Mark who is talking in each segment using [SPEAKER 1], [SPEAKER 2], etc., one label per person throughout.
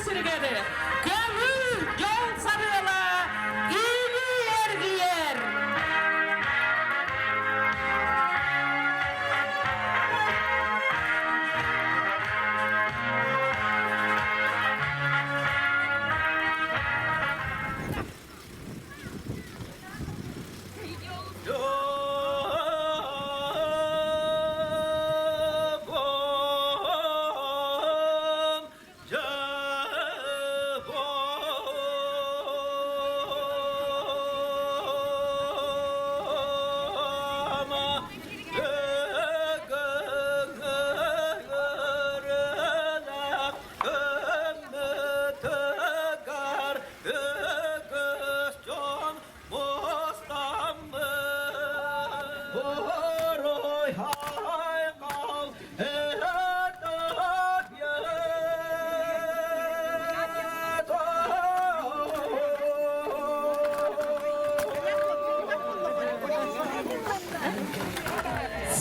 [SPEAKER 1] сиригэр көҥүл дьол сарыала иилии эргийэр!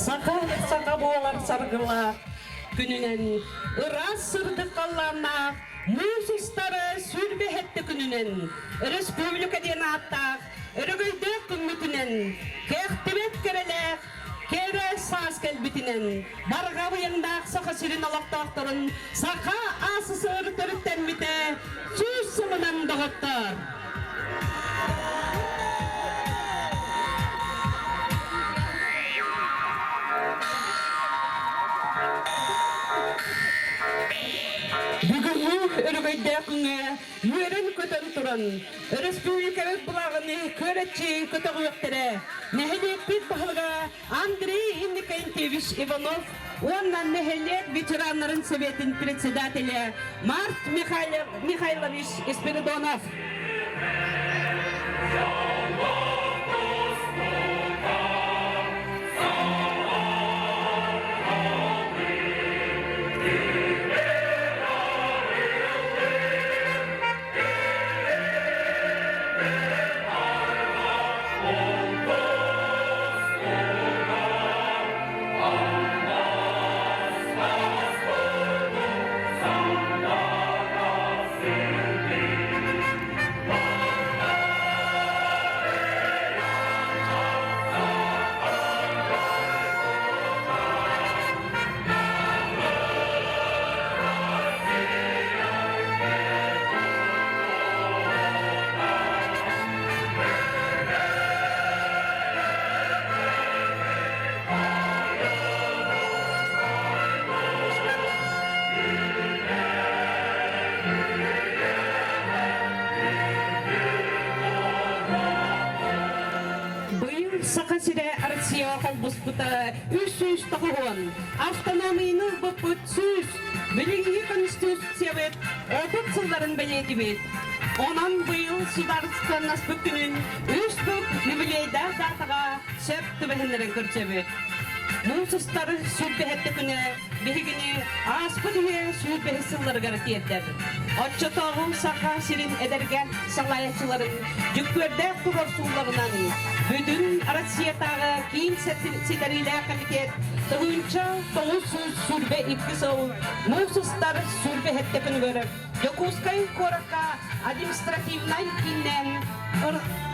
[SPEAKER 1] Саха саха буолар саргылаах күнүнэн ыраас сырдык халлааннаах Муус устары сүүрбэһэтти күнүнэн республика диэн ааттаах өрөгөйдөөх күммүтүнэн кэхтибэт кэрэлээх кэрэ саас кэлбитинэн барҕа быйаҥнаах Саха сирин олохтоохторун Саха АССР төрүттэммитэ 100 сылынан доҕоттоор! Бүгүҥҥү өрөгөйдөөх күҥҥэ үөрэн-көтөн туран, өрөспүүбүлүкэбит былааҕын күөрэччи көтөҕүөхтэрэ нэһилиэкпит баһылыга Андрей Иннокентьевич Иванов уонна нэһилиэк ветераннарын сэбиэтин председателэ Март Михайлович Спиридонов. Быйыл Саха сирэ Россияҕа холбоспута 390, автономияны ылбыппыт 100, билиҥҥи Конституциябыт 30 сылларын бэлиэтибит. Онон быйыл судаарыстыбаннаспыт күнүн үс бүк юбилейдаах даатаҕа сөп түбэһиннэрэн көрсөбүт. Муус устар сүүрбэһэттэ күнэ биһигини ааспыт үйэ сүүрбэһис сылларыгар тиэрдэр. Оччотооҕу Саха сирин эдэргэ салайааччыларын дьүккүөрдээх туруорсууларынан бүтүн Россиятааҕы киин ситэриилээх комитет 1922 сыл муус устар сүүрбэһэттэ күнүгэр Дьокуускай куоракка административнай кииннээн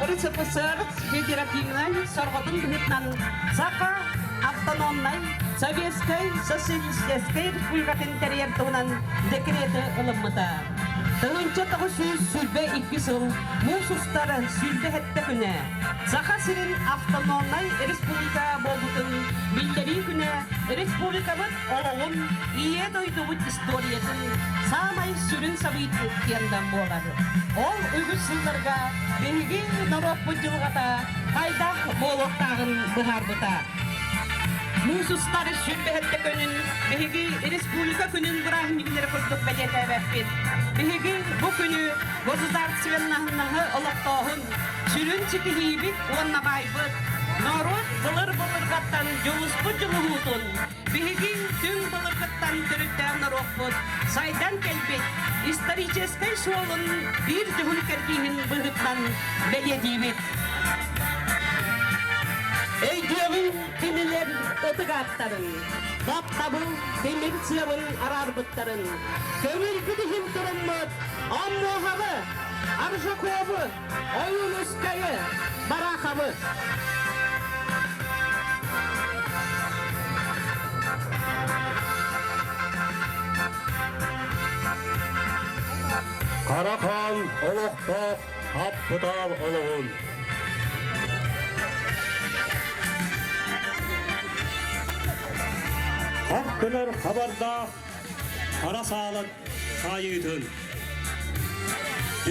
[SPEAKER 1] РСФСР федеративнай сорҕотун быһыытынан Саха автономнай Советскай Социалистическай Республикатын тэрийэр туһунан декреты ылыммыта. 1922 сыл муус устар 27 күнэ Саха сирин автономнай республика буолбутун биллэрии күнэ республикабыт олоҕун, Ийэ дойдубут историятын саамай сүрүн событиендан буолар. Ол үгүс сылларга биһиги норуоппут дьылҕата хайдах буолуохтааҕын быһаарбыта. Муус устар сүүрбэһэттэ күнүн биһиги республика күнүн бырааһынньыгынары курдук бэлиэтээбэппит. Биһиги бу күнү государственноһы олохтооһун сүрүн ситиһиибит уонна баайбыт, норуот былыр-былыргаттан дьулуспут дьулуһуутун биһиги түҥ былыргыттан төрүттээх норуоппут сайдан кэлбит историческай суолун биир дьоһун кэрдииһин быһыытынан бэлиэтиибит. Өйдүөҕүҥ кинилэр ытык ааттарын, таптабыл тимир сыабын араарбыттарын, көҥүлбүт иһин туруммут Оммуоһабы, Аржаковы, Ойуунускайы, Бараховы.
[SPEAKER 2] Хара хаан олохтоох хаппытаал олоҕун. Хап гынар хабардаах хара саалан хаайыытын.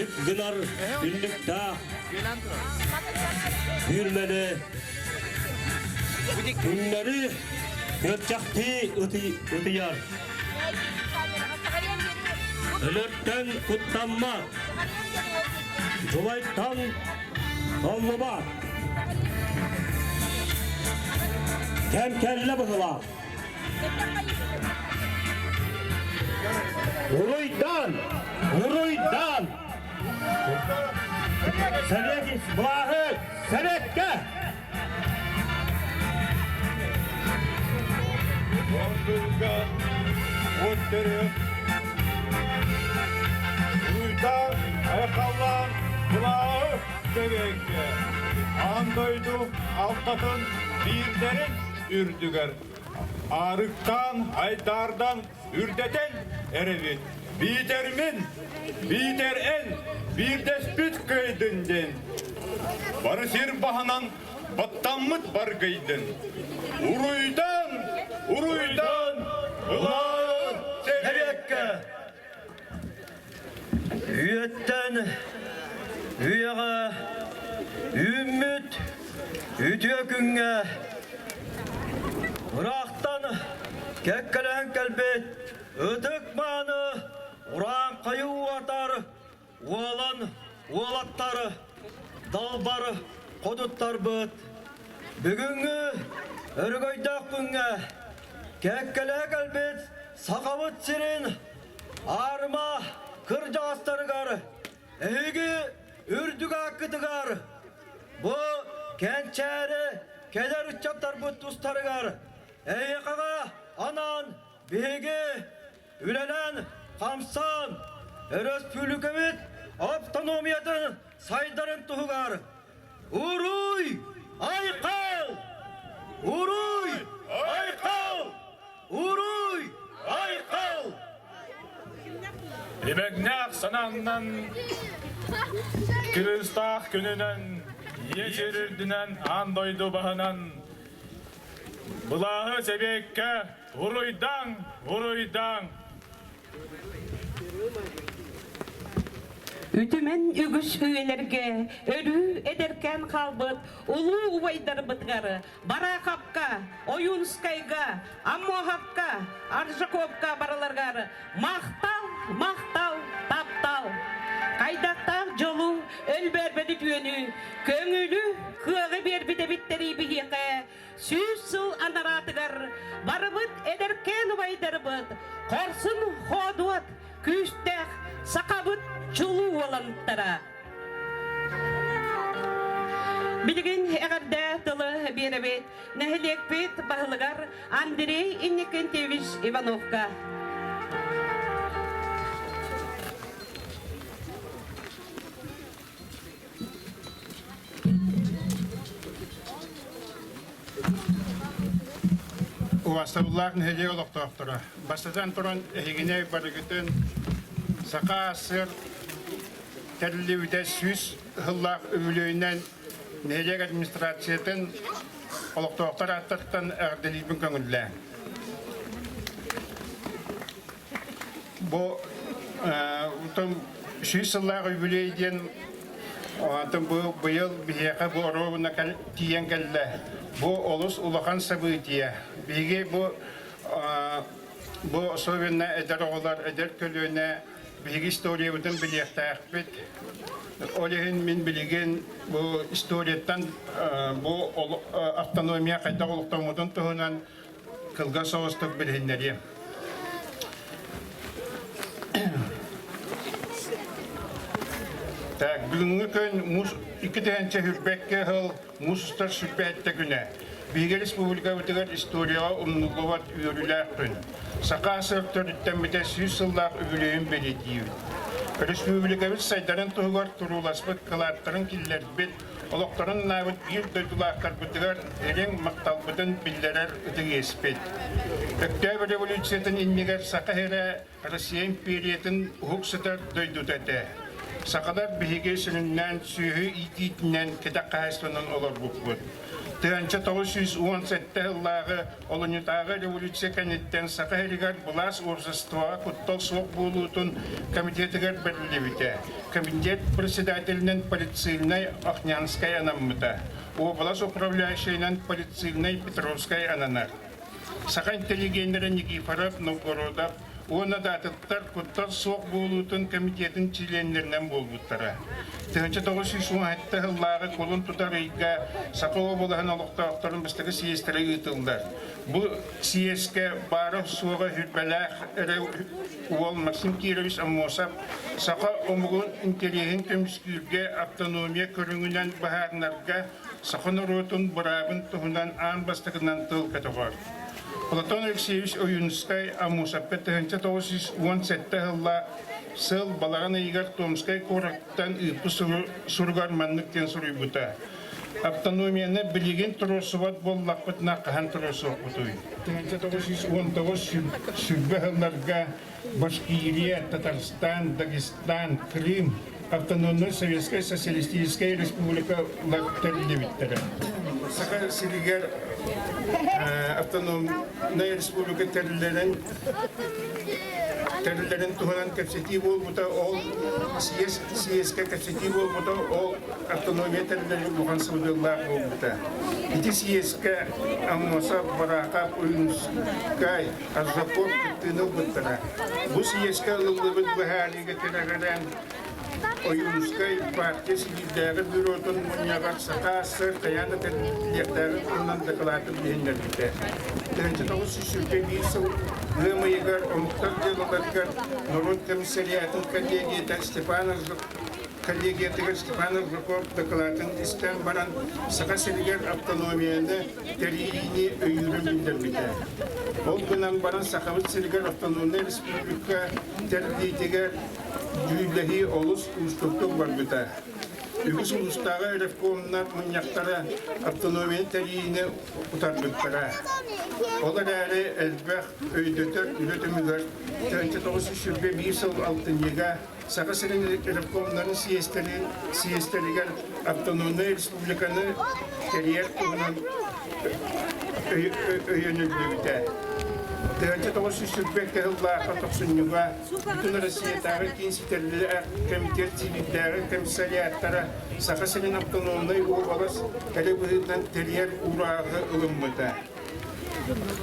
[SPEAKER 2] Үп гынар түннүктээх Хүрмэни күннэри күөрчэхтии ытыйар. Өлөртөн куттаммат, дьулайтан толлубат. Кэм кэллэ быһылаах. Уруйдан! Уруйдан! Совет былааһы Советка!
[SPEAKER 3] Ордуга уоттары Уруйдаан, айхаллаан, былааһы Сэбиэккэ аан дойду алтатын биирдэрин үрдүгэр аарыктаан, айдаардан үрдэтэн эрэбит. Биитэр мин, биитэр эн, биирдэспит кыайдын диэн. Бары сир баһынан баттаммыт баргыйдын. Уруйдан, уруйдан, ылаан сэбиэккэ!
[SPEAKER 4] Үйэттэн үйэҕэ үүммүт үтүө күҥҥэ ыраахтан кэккэлэһэн кэлбит ытык-мааны урааҥхайы уотар уолан уолаттар далбар хотуттарбыт бүгүҥҥү өрөгөйдөөх күҥҥэ кэккэлэһэ кэлбит Сахабыт сирин аарыма кырдьаҕастарыгар эһиги үрдүк ааккытыгар бу кэнчээри кэлэр ыччаттарбыт тустарыгар эйиэхэҕэ анаан биһиги үлэлээн хамсаан өрөспүүбүлүкэбит автономиятын сайдарын туһугар Уруй! Айхал! Уруй! Айхал! Уруй! Айхал!
[SPEAKER 3] Имэҥнээх санааннан, кырыыстаах күнүнэн, ийэ сир үрдүнэн, аан дойду баһынан былааһы сэбиэккэ уруйдаҥ, уруйдаҥ!
[SPEAKER 1] Үтүмэн үгүс үйэлэргэ өрүү эдэркээн хаалбыт улуу убайдарбытыгар Бараахапка, Ойуунскайга, Аммоһапка, Аржаковка барыларыгар махтал, махтал, таптал! Хайдахтаах дьолу, өлбөөрбөт үтүөнү, көҥүлү, кыаҕы биэрбит эбиттэрий биһиэхэ 100 сыл анараатыгар барыбыт эдэркээн убайдарбыт хорсун хоодуот күүстээх сахабыт чулуу уоланнара. Билигин эҕэрдэ тылы биэрэбит нэһилиэкпит баһылыгар Андрей Иннокентьевич Ивановка.
[SPEAKER 5] Убастабыллаах нэһилиэк олохтоохторо, бастатан туран эһигини барыгытын Саха АССР тэриллибитэ 100 сыллаах үбүлүөйүнэн нэһилиэк администрациятын олохтоохтор ааттарыттан эҕэрдэлиирбин көҥүллээҥ. Бу 100 сыллаах үбүлүөй диэн онтон бу быйыл биһиэхэ бу оруобуна тиийэн кэллэ. Бу олус улахан событие. Биһиги бу бу особенно эдэр оҕолор, эдэр көлүөнэ биһиги историябытын билиэхтээхпит. Ол иһин мин билигин бу историяттан бу автономия хайдах олохтоммутун туһунан кылгас соҕустук билиһиннэриэм. Так, бүгүҥҥү күн муус 2 тыһыынча сүүрбэккэ сыл муус устар 27 күнэ. Биһиги республикабытыгар историяҕа умнуллубат үөрүүлээх күн. Саха АССР төрүттэммитэ 100 сыллаах үбүлүөйүн бэлиэтиибит. Республикабыт сайдарын туһугар турууласпыт кылааттарын киллэрбит, олохторун анаабыт биир дойдулаахтарбытыгар дириҥ махталбытын биллэрэр ытык иэспит. Өктөөп революциятын иннигэр Саха сирэ Россия империятын уһук сытар дойдута этэ. Сахалар биһиги сүрүннээн сүөһү иитиитинэн кэтэх хаһаайыстыбанан олорбуппут. 1917 сыллааҕы Олунньутааҕы революция кэнниттэн Саха сиригэр былаас уопсастыбаҕа куттал суох буолуутун комитетыгар бэриллибитэ. Комитет председателинэн политсильнай Охнянскай анаммыта. Уобалас управляющайынан политсильнай Петровскай ананар. Саха интеллигеннэрэ Никифоров, Новгородов уонна да атыттар куттал суох буолуутун комитетын чилиэннэринэн буолбуттара. 1917 сыллааҕы кулун тутар ыйга Саха уобалаһын олохтоохторун бастакы съезтэрэ ыытыллар. Бу съезкэ баара-суоҕа хүрбэлээх эрэ уол Максим Кирович Аммосов саха омугун интэриэһин көмүскүүргэ автономия көрүҥүнэн баһаарынарга саха норуотун быраабын туһунан аан бастакынан тыл көтөҕөр. Платон Алексеевич Ойуунускай Аммосовка 1917 сылла сыл балаҕан ыйыгар Томскай куораттан ыыппыт суругар маннык диэн суруйбута. Автономияны билигин туруорсубат буоллахпытына хаһан туруорсуохпутуй? 1919 сүүрбэ сылларга Башкирия, Татарстан, Дагестан, Крым автономнай Советскай Социалистическай Республикалар тэриллибиттэрэ. Саха сиригэр автономнай республика тэриллэрин тэриллэрин туһунан кэпсэтии буолбута, ол съезд съезкэ кэпсэтии буолбута, ол автономия тэриллэрин улахан сабыдыаллаах буолбута. Ити съезкэ Аммосов, Барахов, Уйунскай, Аржаков кыттыыны ылбыттара. Бу съезкэ ылыллыбыт быһаарыыга тирэҕирэн Ойуунускай партия Сибиирдээҕи бюротун мунньаҕар Саха АССР хайаан да тэриллиэхтээҕин туһунан дакылаатын билиһиннэрбитэ. 1921 сыл ыам ыйыгар омуктар дьыалаларыгар норуот комиссариатын коллегията Степан коллегиятыгар Степан Аржаков дакылаатын истэн баран Саха сиригэр автономияны тэрийиини өйүүрүн биллэрбитэ. Ол гынан баран Сахабыт сиригэр автономнай республика тэриллиитигэр дьүүллэһии олус уустуктук барбыта. Үгүс улуустааҕы ревкомнар мунньахтара автономияны тэрийиини утарбыттара. Ол эрээри элбэх өйдөтөр үлэ түмүгэр 1921 сыл алтынньыга Саха сирин ревкомнарын съезтэригэр автономнай республиканы тэрийэр туһунан өйөнүллүбүтэ. 1922 сыллаахха тохсунньуга Бүтүн Россиятааҕы киин ситэрилээх комитет Сибиирдээҕи комиссариаттара Саха сирин автономнай уобалас кэлэ быһыытынан тэрийэр уурааҕы ылыммыта.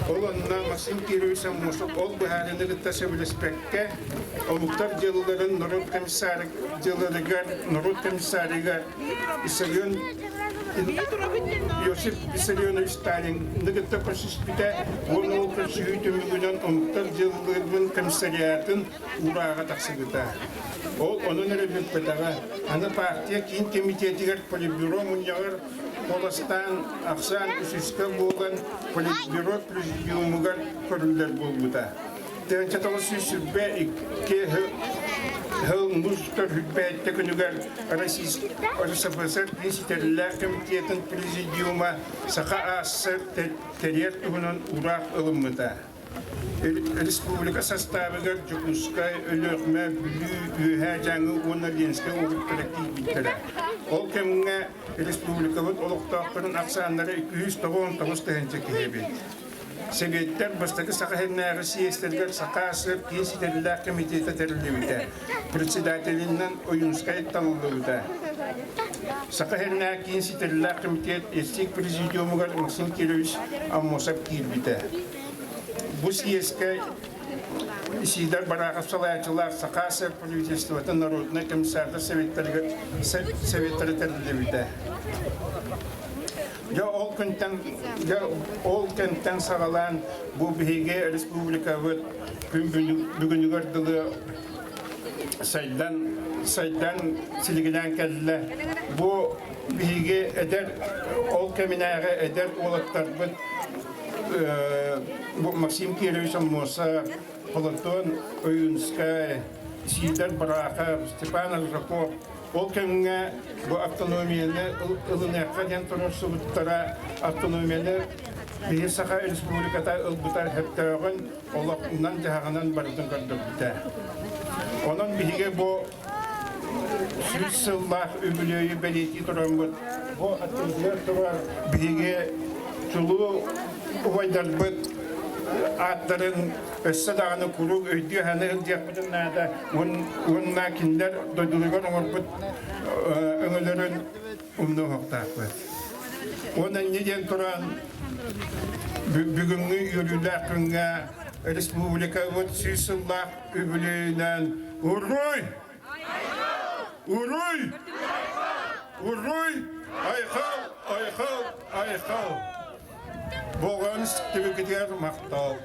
[SPEAKER 5] Ол онно Максим Кирович Аммосов ол быһаарыыны кытта сөбүлэспэккэ, омуктар дьыалаларын норуот комиссары дьыалаларыгар норуот комиссарыгар Виссарион Иосиф Виссарионович Сталины кытта көрсүспүтэ уонна ол көрсүһүү түмүгүнэн омуктар дьыалаларын комиссариатын уурааҕа тахсыбыта. Ол онон эрэ бүппэтэҕэ. Аны партия киин комитетигэр политбюро мунньаҕар Куоластаан ахсаан үсүскэ буолан Политбюро президиумугар көрүллэр буолбута. 1922 сыл муус төрүппээттэ күнүгэр РСФСР Ситэрилээх комитетын президиума Саха АССР тэрийэр туһунан уураах ылыммыта. Республика састаабыгар Дьокуускай, Өлүөхүмэ, Бүлүү, Үөһээ Дьааҥы уонна Ленскэй уокуруктара киирбиттэрэ. Ол кэмҥэ республикабыт олохтоохторун ахсааннара 299 тыһыынча киһи эбит. Сэбиэттэр бастакы Саха сиринээҕи съезтэригэр Саха АССР Киин ситэрилээх комитета тэриллибитэ. Председателинэн Ойуунскай талыллыбыта. Саха сиринээҕи Киин ситэрилээх комитет СТИК президиумугар Максим Кирович Аммосов киирбитэ. Бу съезкэ Сидор Барахов салайааччылаах Саха АССР правительствотын народнай комиссардар советтарыгар советтара тэриллибитэ. Дьэ ол күнтэн дьэ ол кэмтэн саҕалаан бу биһиги республикабыт күн бүгүнүгэр дылы. сайдан сайдан силигилээн кэллэ. Бу биһиги эдэр ол кэминээҕи эдэр уолаттарбыт бу Максим Кирович Аммосов, Платон Ойунскай, Сидор Барахов, Степан Аржаков ол кэмҥэ бу автономияны ылыныахха диэн туруорсубуттара автономияны биһи Саха Республиката ылбыта сөптөөҕүн олохунан-дьаһаҕынан барытын көрдөрбүтэ. Онон биһиги бу 100 сыллаах үбүлүөйү бэлиэтии тураммыт бу аттыбытыгар турар биһиги чулуу убайдарбыт ааттарын өссө даҕаны куруук өйдүү-саныы сылдьыахпытын наада уонна кинилэр дойдуларыгар оҥорбут өҥөлөрүн умнуохтаахпыт. Уонна инньэ диэн туран бүгүҥҥү үөрүүлээх күҥҥэ республикабыт 100 сыллаах үбүлүөйүнэн Уруй! Уруй! Уруй! Айхал! Айхал! Айхал! Боҕон түбүкүтүгэр махтал!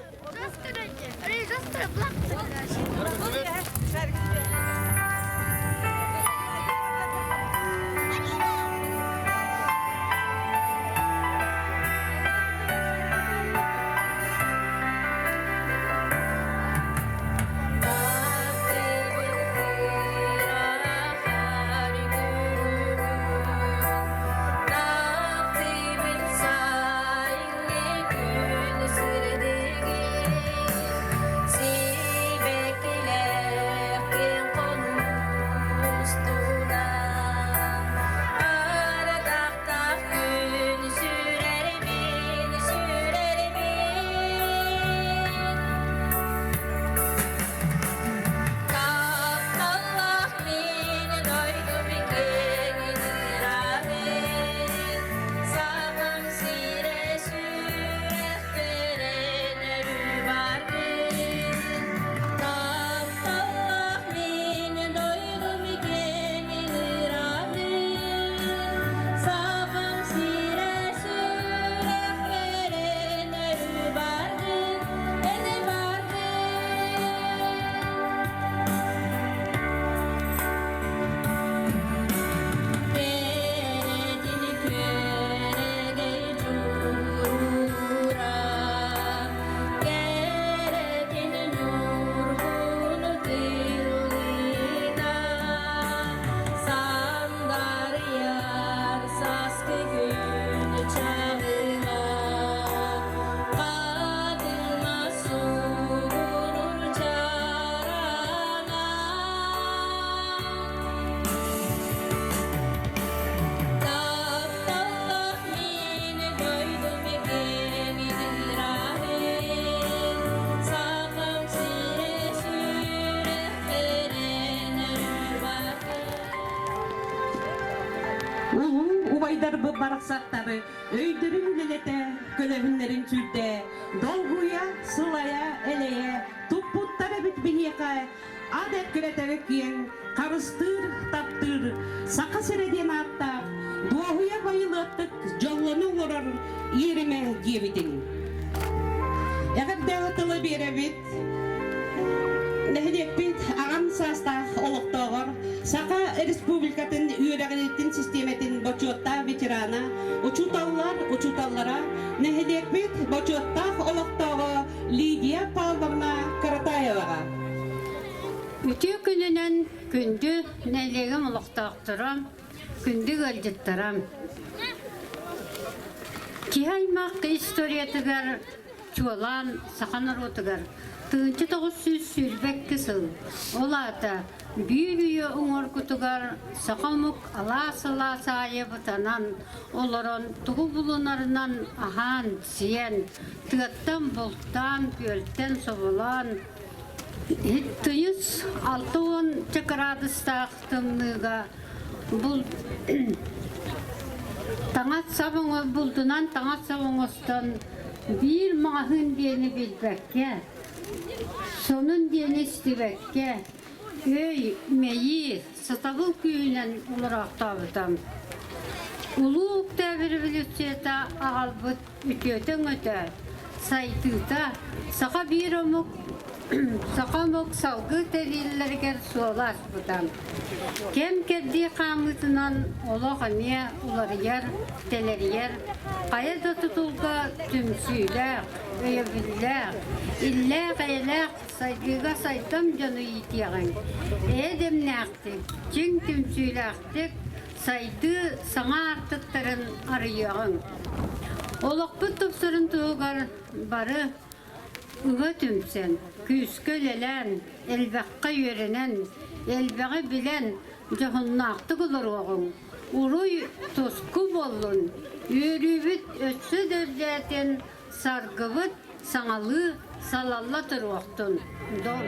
[SPEAKER 1] Улуу убайдарбыт барахсаттары өйдөрүн үлэлэтэ, көлөһүннэрин сүүрдэ, долгуйа, сылайа, элэйэ туппуттар эбит биһиэхэ ад эккирэтэрэ киэҥ, харыстыыр, таптыыр Саха сирэ диэн ааттаах дуоһуйа байылыаттык дьоллону оҥорор иэримэ диэбитиҥ. Эҕэрдэ тылы биэрэбит Нэһилиэкпит аҕам саастаах олохтооҕор Саха Республикатын үөрэҕириитин систиэмэтин бочуоттаах ветерана, учууталлар учууталлара, нэһилиэкпит бочуоттаах олохтооҕо Лидия Павловна Каратаеваҕа.
[SPEAKER 6] Үтүө күнүнэн күндү нэһилиэгим олохтоохторо, күндү ыалдьыттара. Киһи аймах историятыгар чуолаан саха норуотугар 1922 сыл, ол аата биир үйэ уҥуоргутугар саха омук алаас-алаас аайы бытанан олорон тугу булунарынан аһаан-сиэн, тыаттан бултаан, күөлтэн соболоон, тыйыс 60 кыраадыстаах тымныыга бул таҥас-сап булдунан таҥас-сап оҥостон биир маҕаһыын диэни билбэккэ, сонун диэни истибэккэ, өй, мэйии, сатабыл күүһүнэн олороохтообута. Улуу Октябрь революцията аҕалбыт үтүөтэ-өҥөтө, сайдыыта саха биир омук Саха омук салгыы тэриллэригэр суола аспыта. Кэм-кэрдии хаамыытынан олох эмиэ уларыйар, тэлэрийэр, хайа да тутулга түмсүүлээх, өйөбүллээх, иллээх-эйэлээх сайдыыга сайдам дьону иитиэҕиҥ. Эйэ дэмнээхтик, чиҥ түмсүүлээхтик сайдыы саҥа аартыктарын арыйыаҕыҥ. Олохпут тупсарын туһугар бары ыга түмсэн, күүскэ үлэлээн, элбэххэ үөрэнэн, элбэҕи билэн, дьоһуннаахтык олоруоҕуҥ. Уруй туску буоллун, үөрүүбүт өссө да үрдээтин, саргыбыт саҥалыы салалла туруохтун. Дом!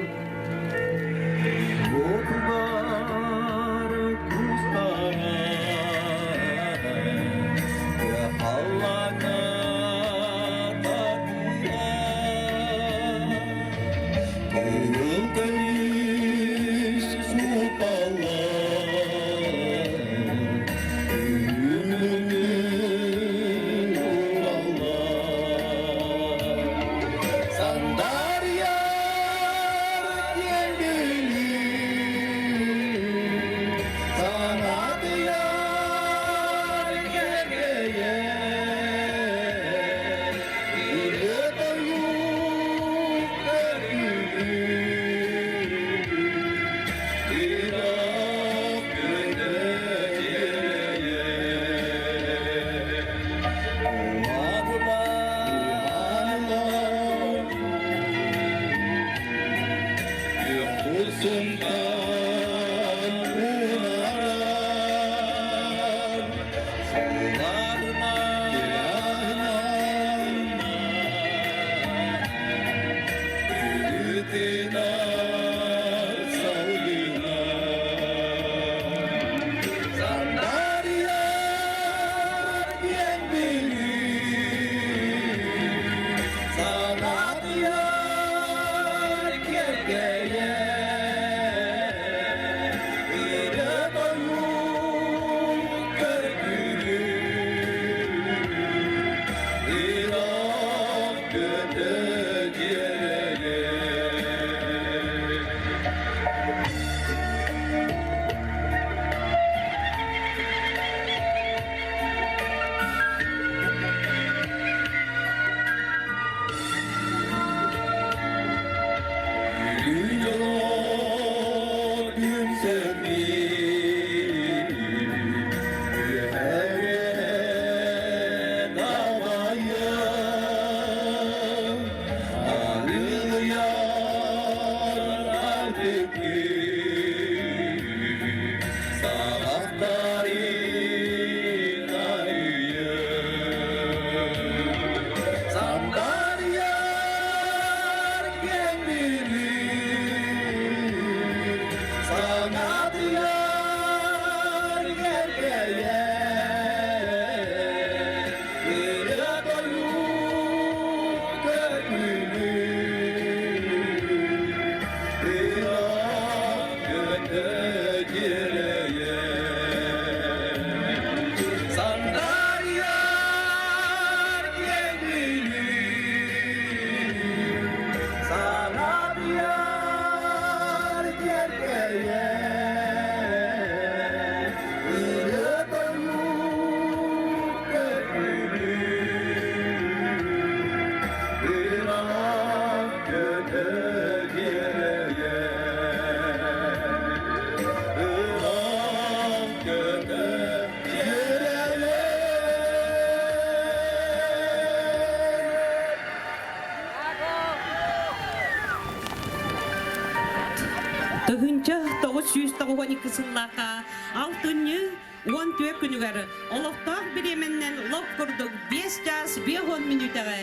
[SPEAKER 1] 1992 сыллаахха алтынньы 14 күнүгэр олохтоох бириэмэннэн лоп курдук 5 чаас 50 мүнүүтэҕэ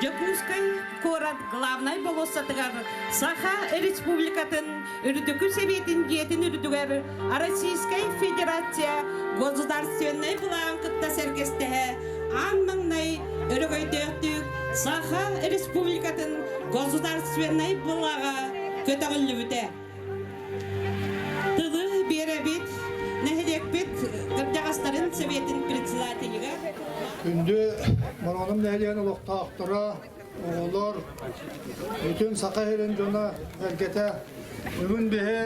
[SPEAKER 1] Дьокуускай куорат главнай болуоссатыгар Саха Республикатын Үрдүкү Сэбиэтин дьиэтин үрдүгэр Российскай Федерация государственнай былааҕын кытта сэргэстэһэ аан маҥнай өрөгөйдөөхтүк Саха Республикатын государственнай былааҕа көтөҕүллүбүтэ. Тылы биэрэбит нэһилиэкпит кырдьаҕастарын сэбиэтин председателигэр.
[SPEAKER 7] Күндү Мороонум нэһилиэгин олохтоохторо, оҕолор, бүтүн Саха сирин дьоно эргэтэ бүгүн биһи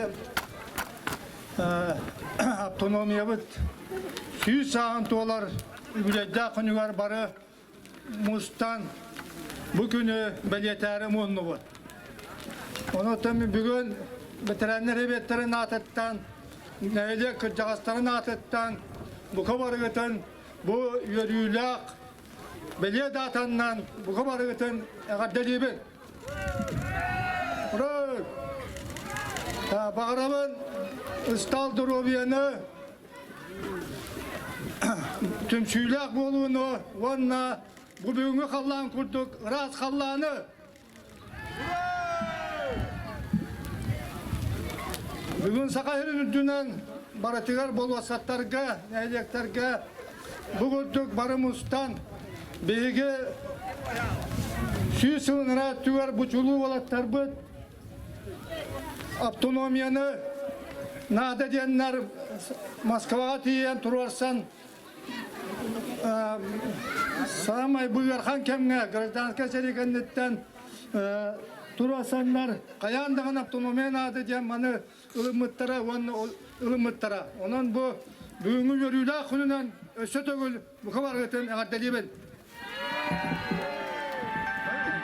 [SPEAKER 7] автономиябыт 100 сааһын туолар үбүлүөйдээх күнүгэр бары мустан бу күнү бэлиэтээри муһуннубут. Онон бүгүн ветераннар эбиэттэрин аатыттан, нэһилиэк кырдьаҕастарын аатыттан бука барыгытын бу үөрүүлээх бэлиэ даатаннан бука барыгытын эҕэрдэлиибин. Баҕарабын ыстаал доруобуйаны түмсүүлээх буолууну уонна бу бүгүҥҥү халлаан курдук ыраас халлааны Бүгүн Саха сирин үрдүнэн барытыгар болуоссаттарга, нэһилиэктэргэ бу курдук бары мустан биһиги 100 сыл ынараа өттүгэр бу чулуу уолаттарбыт автономияны наада диэннэр Москваҕа тиийэн туруорсан саамай бу ыарахан кэмҥэ гражданскай сэрии кэнниттэн туруорсаннар хайаан даҕаны автономия наада диэн маны ылыммыттара уонна ылыммыттара. Онон бу бүгүҥҥү үөрүүлээх күнүнэн өссө төгүл бука барыгытын эҕэрдэлиибин.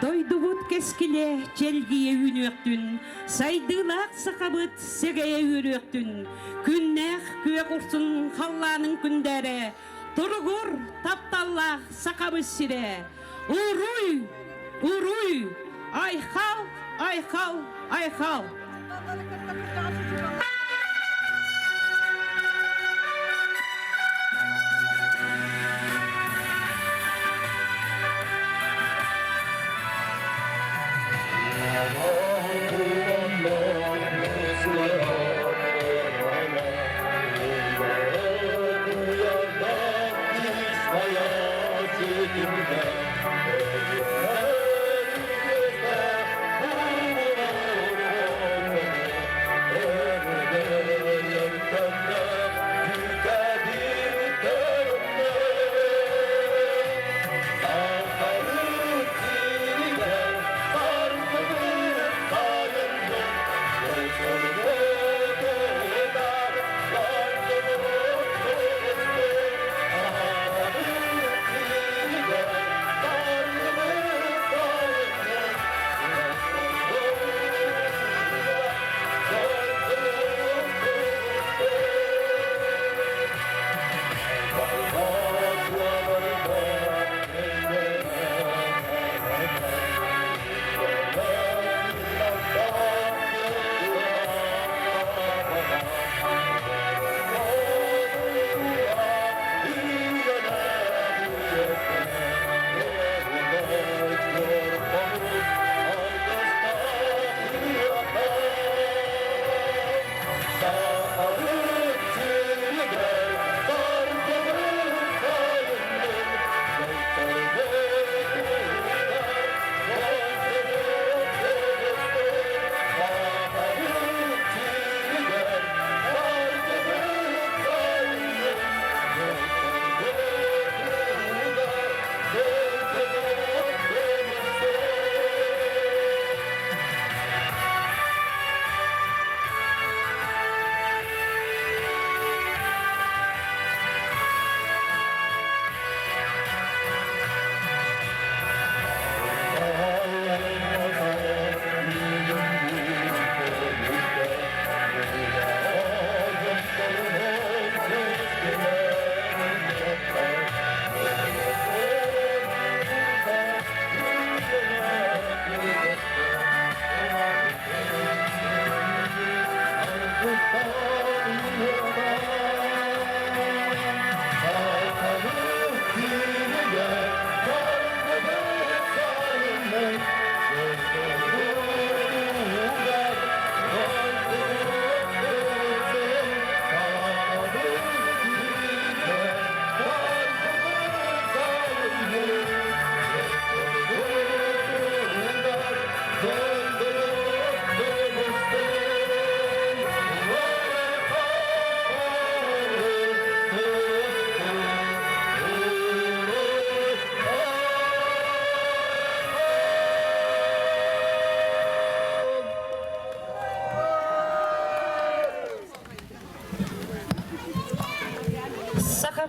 [SPEAKER 1] Дойдубут кэскилэ чэлгийэ үүнүөхтүн, сайдыылаах сахабыт сэгэйэ үөрүөхтүн, күннээх күөх урсун халлаанын күндээрэ, туругур тапталлаах сахабыт сирэ. Уруй! Уруй! Айхал! Айхал! Айхал!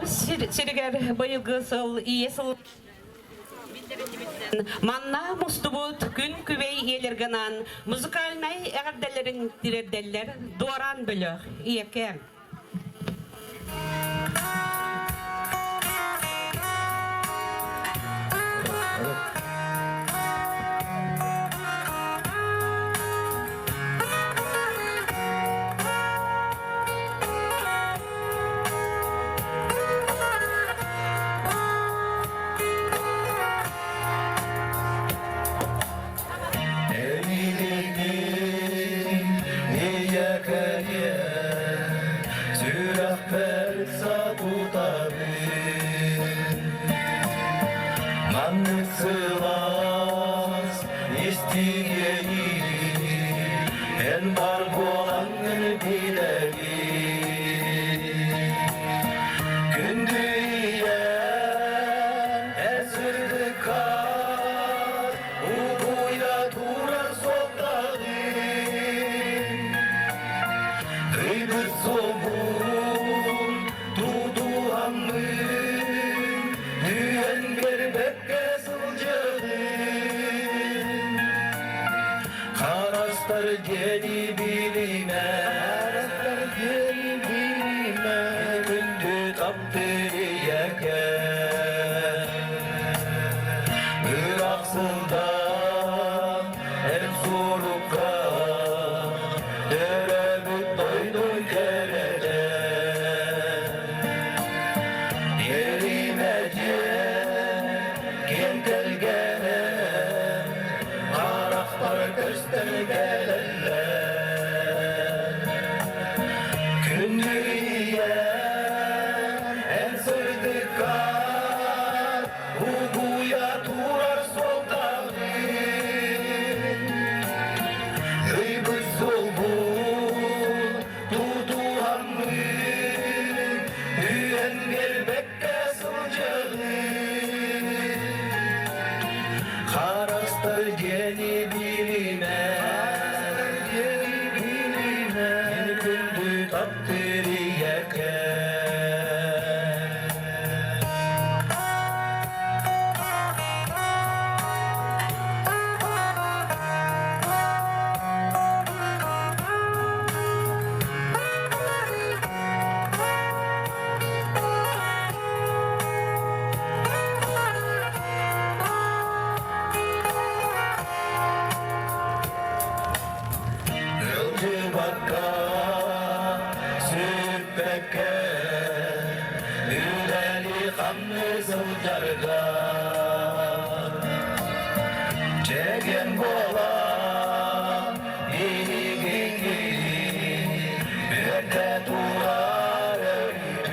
[SPEAKER 1] сиригэр быйылгы сыл ийэ сыл Манна мустубут күн күбэй ийэлэргынан музыкальнай эҕэрдэлэрин тириэрдэллэр Дуораан бөлөх ийэкэ.
[SPEAKER 4] Сүрэхпэр сатутабын Маннык сылаас истиҥэни Эн бар буолаҥҥын билэбин Күндү ийэм эн сырдыккар Угуйа турар суолтаҕын Ыйбыт суолбун тутуһаммын Түһэн биэрбэккэ сылдьабын Харастар диэни билимэ Харастар диэни билимэ Күндү таптыыр ийэкэ Ыраах сылдан эн сурукка Төрөөбүт дойдуҥ кэрэтэ Эримэтиэн киэҥ тэлгэнэ Харахпар көстөн кэлэллэр Күндү ийэм эн сырдыккар Угуйа турар суолтаҕын Ыйбыт суолбун тутуһаммын Үөн биэрбэккэ сылдьаҕын Харастар диэни билимэ Мин күндү таптыыр ийэкэ Ылдьыбакка, сүппэккэ, үлэли-хамныы сылдьарга Чэгиэн буолан биһигини үөрдэ турар өрүүтүн.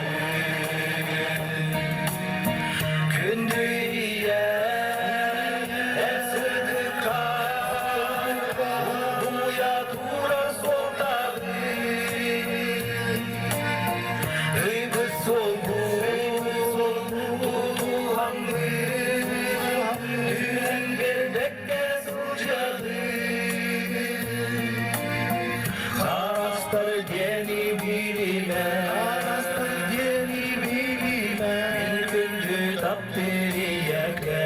[SPEAKER 4] Күндү ийэм эн сырдыкка угуйа турар суолтаҕын. Ыйбыт суолбун тутуһаммын түһэн биэрбэккэ сылдьаҕын. Харастар диэни билимэ, харастар диэни билимэ, мин күндү таптыыр ийэкэ.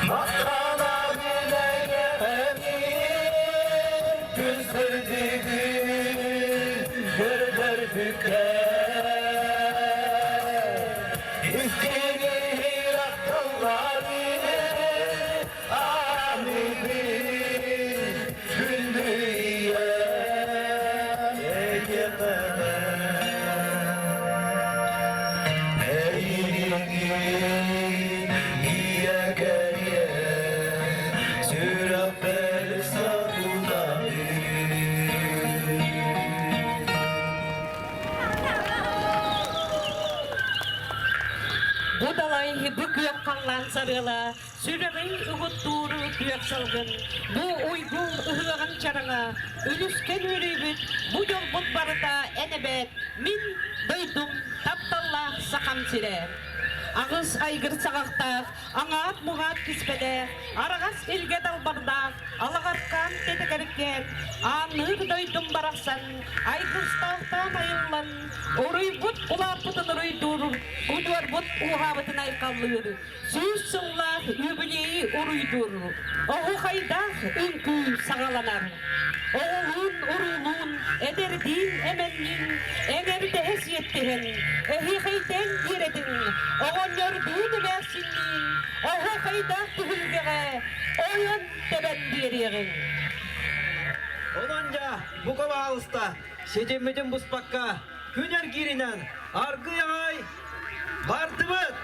[SPEAKER 4] Махтанабын эйиэхэ күн сырдыгын көрдөрбүккэ. Истиҥ ахтылларын аныгын күндү ийэм эйиэхэ. Эйигин ийэкэрийэ сүрэхпэр сатутабын.
[SPEAKER 1] Бу далай бу күөх халлаан сарыала, сүрэҕин угуттуур күөх салгын, бу уйгу ыһыаҕын чараҥа, үлүскэн үөрүүбүт, бу дьолбут барыта эн эбээт, мин дойдум тапталлаах Сахам сирэ. Аҕыс айгыр саҕахтаах, аҥаат-муҥаат киспэлээх, араҕас илгэ далбардаах, алаҕаркаан тэтэгэр үөскээн, аанныыр дойдум барахсан, айгыстаахтаан айыллан, уруйбут улааппытын уруйдуур, удьуорбут ууһаабытын айхаллыыр, сүүс сыллаах үбүлүөйү уруйдуур, оһуохайдаах үҥкүү саҕаланар. Оҕолуун, уруулуун, эдэрдиин, эмэнниин эҥэрдэһэ сиэттиһэн, эһиэхэйдээн биэрэтин, оҕонньордуун эмээхсинниин оһуохайдаах түһүлгэҕэ ойон тэбэн биэриэҕиҥ.
[SPEAKER 8] Онон дьэ, бука баҕалыста, ситиммитин буспакка, күн эргииринэн аргыый аҕай бардыбыт!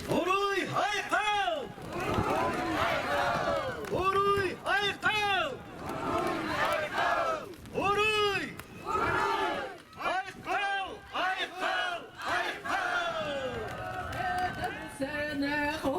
[SPEAKER 8] Уруй айхал! Уруй айхал! Уруй! Айхал! Айхал! Айхал!